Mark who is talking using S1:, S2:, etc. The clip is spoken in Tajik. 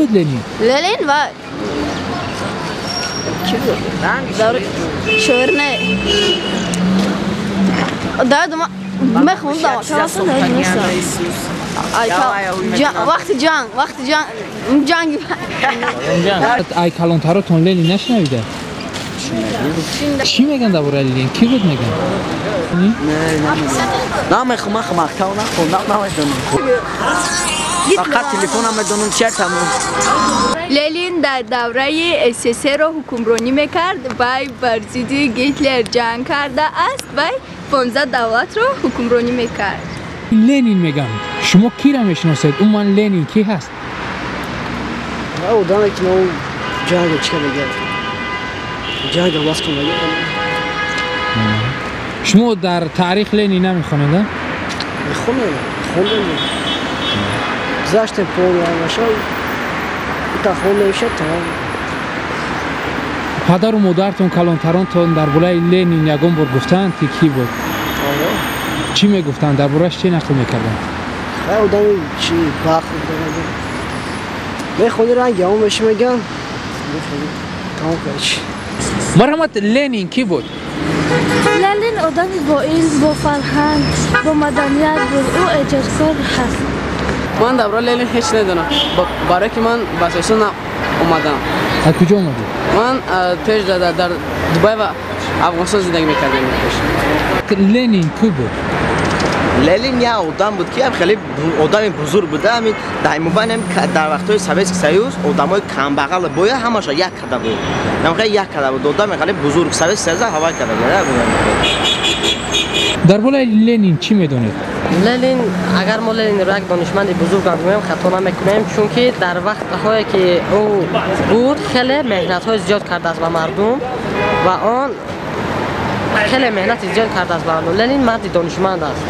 S1: Буд Ленин?
S2: Ленин ва чӣ буд? Шоир не. Да, мехондам, вақти ҷанг, вақти ҷанг, ҷанг.
S1: Ай калонтаротон Ленин нашунавида? Чӣ меган дар бораи Ленин? Кӣ буд меган?
S3: Намехом, ман мактаб нахондам, намедонам. Фақат телефонам медонам, чи тамом.
S4: Ленин дар давраи СССР ҳукмронӣ мекард. Вай бар зидди Гитлер ҷанг кардааст. Вай 15 давлатро ҳукмронӣ мекард.
S1: Ленин мегам, шумо киро мешиносед? Умуман Ленин кӣ ҳаст?
S5: Одаме ки ҷанг чӣ мегӯяд, ҷанг бас кун мегӯяд.
S1: Шумо дар таърих Ленин намехонед, а?
S5: Мехонем, хондем. Гузаштем полнаша, ита хондемша, тамом.
S1: Падару модаратон, калонтаронтон дар бораи Ленин ягон бор гуфтаанд, ки кӣ буд? Чӣ мегуфтанд? Дар борааш чӣ нақл мекарданд?
S5: Хай, одами чи бахт буд. Мехони, ранги ҳамон меши меган. Тамом кард.
S1: Марҳамат, Ленин кӣ буд?
S6: Ленин одами бо илм, бо фарҳанг, бо маданият буд. Ӯ эҷодкор ҳаст.
S7: Ман дар бораи Ленин ҳеҷ намедонам, барое ки ман ба Тоҷикистон омадам.
S1: Аз куҷо омадед?
S7: Ман пеш дар Дубай ва Афғонистон зиндагӣ мекардам.
S1: Ленин кӣ буд?
S3: Ленин як одам буд, ки хеле одами бузург буда. Ҳамин дар мобайн, дар вақтҳои Советский Союз, одамои камбағал боя ҳамаша як карда буд, хеле як карда буд. Одами хеле бузург Советский Союз ҳавай карда буд.
S1: Дар бораи Ленин чӣ медонед?
S8: Ленин, агар мо Ленинро як донишманди бузург гӯем, хато намекунем, чунки дар вақтҳое ки ӯ буд, хеле меҳнатҳои зиёд кардааст ба мардум ва он хеле меҳнати зиёд кардааст ба мардум. Ленин марди донишманд аст.